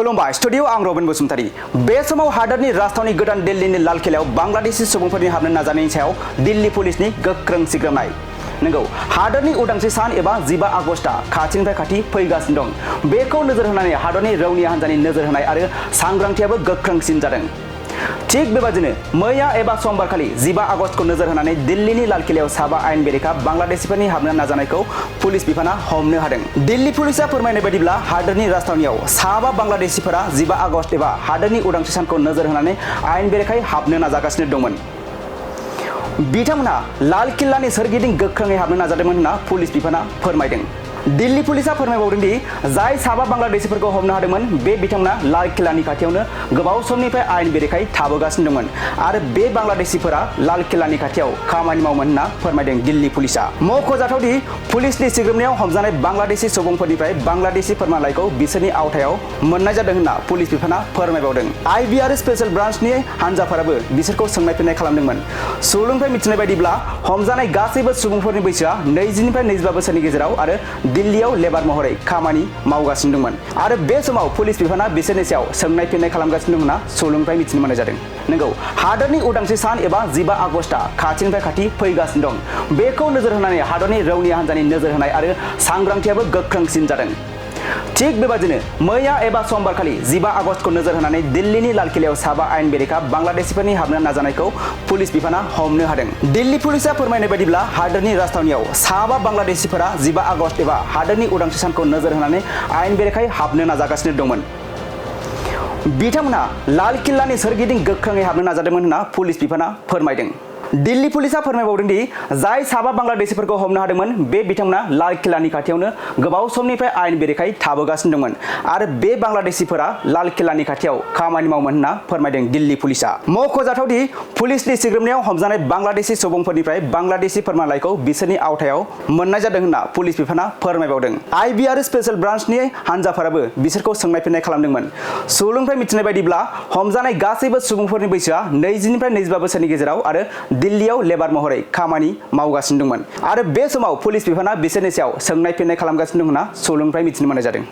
खुलुमबाय स्टुडियो आं रबिन बसुमतारी। बे समाव हादोरनि राजधानी गोदान दिल्लीनि लाल किलायाव बांग्लादेशी सुबुंफोरनि हाबनो नाजानायनि सायाव दिल्ली पुलिसनि गोख्रों सिग्रोमनाय। नंगौ, हादोरनि उदांस्रि सान एबा 15 आगस्टआ खाथिनिफ्राय खाथि फैगासिनो दं। बेखौ नोजोर होनानै हादरनि रौनिया हान्जानि नोजोर होनाय आरो सांग्रांथियाबो गोख्रोंसिन जादों। थिग बेबादिनो मैया एबा समबारखालि 15 आगस्टखौ नोजोर होनानै दिल्लीनि लाल किलायाव साबा आयेन बेरेखा बांग्लादेशीफोरनि हाबनो नाजानायखौ पुलिस बिफाना हमनो हादों। दिल्ली पुलिसा फोरमायनाय बायदिब्ला हादोरनि राजधानीयाव साबा बांग्लादेशीफोरा 15 आगस्ट एबा हादोरनि उदांस्रि सानखौ नोजोर होनानै आयेन बेरेखायै हाबनो नाजागासिनो दंमोन। बिथांमोनहा लाल किल्लानि सोरगिदिं गोख्रोङै हाबनो नाजादोंमोन होनना पुलिस बिफाना फोरमायदों। दिल्ली पुलिसा फोरमायबावदों दि जाय साबा बांग्लादेशीफोरखौ हमनो हादोंमोन बे बिथांमोना लाल किल्लानि खाथियावनो गोबाव समनिफ्राय आयेन बेरेखायै थाबोगासिनो दंमोन आरो बे बांग्लादेशीफोरा लाल किल्लानि खाथियाव खामानि मावोमोन होनना फोरमायदों दिल्ली पुलिसा। मख'जाथावदि पुलिसनि सिग्रोमनायाव हमजानाय बांग्लादेशी सुबुंफोरनिफ्राय बांग्लादेशी फोरमानलाइखौ बिसोरनि आवथायाव मोननाय जादों होनना पुलिस बिफाना फोरमायबावदों। आइबिआर स्पेशल ब्रान्चनि हान्जाफोराबो बिसोरखौ सोंनाय फिननाय खालामदोंमोन। सुलुंनिफ्राय मिथिनाय बायदिब्ला हमजानाय गासैबो सुबुंफोरनि बैसोआ 20 निफ्राय 25 बोसोरनि गेजेराव आरो दिल्लीयाव लेबार महरै खामानि मावगासिनो दंमोन आरो बे समाव पुलिस बिफाना बिसोरनि सायाव सोंनाय फिननाय खालामगासिनो दं होनना सुलुंनिफ्राय मिथिनो मोननाय जादों। नंगौ, हादोरनि उदांस्रि सान एबा 15 आगस्टआ खाथिनिफ्राय खाथि फैगासिनो दं। बेखौ नोजोर होनानै हादरनि रौनिया हान्जानि नोजोर होनाय आरो सांग्रांथियाबो गोख्रोंसिन जादों। थिग बेबादिनो मैया एबा समबारखालि 15 आगस्टखौ नोजोर होनानै दिल्लीनि लाल किलायाव साबा आयेन बेरेखा बांग्लादेशीफोरनि हाबनो नाजानायखौ पुलिस बिफाना हमनो हादों। दिल्ली पुलिसा फोरमायनाय बायदिब्ला हादोरनि राजधानीयाव साबा बांग्लादेशीफोरा 15 आगस्ट एबा हादोरनि उदांस्रि सानखौ नोजोर होनानै आयेन बेरेखायै हाबनो नाजागासिनो दंमोन। बिथांमोनहा लाल किल्लानि सोरगिदिं गोख्रोङै हाबनो नाजादोंमोन होनना पुलिस बिफाना फोरमायदों। दिल्ली पुलिसा फोरमायबावदों दि जाय साबा बांग्लादेशीफोरखौ हमनो हादोंमोन बे बिथांमोना लाल किल्लानि खाथियावनो गोबाव समनिफ्राय आयेन बेरेखायै थाबोगासिनो दंमोन आरो बे बांग्लादेशीफोरा लाल किल्लानि खाथियाव खामानि मावोमोन होनना फोरमायदों दिल्ली पुलिसा। मख'जाथावदि पुलिसनि सिग्रोमनायाव हमजानाय बांग्लादेशी सुबुंफोरनिफ्राय बांग्लादेशी फोरमानलाइखौ बिसोरनि आवथायाव मोननाय जादों होनना पुलिस बिफाना फोरमायबावदों। आइबिआर स्पेशल ब्रान्चनि हान्जाफोराबो बिसोरखौ सोंनाय फिननाय खालामदोंमोन। सुलुंनिफ्राय मिथिनाय बायदिब्ला हमजानाय गासैबो सुबुंफोरनि बैसोआ 20 निफ्राय 25 बोसोरनि गेजेराव आरो दिल्लीयाव लेबार महरै खामानि मावगासिनो दंमोन आरो बे समाव पुलिस बिफाना बिसोरनि सायाव सोंनाय फिननाय खालामगासिनो दं होनना सुलुंनिफ्राय मिथिनो मोननाय जादों।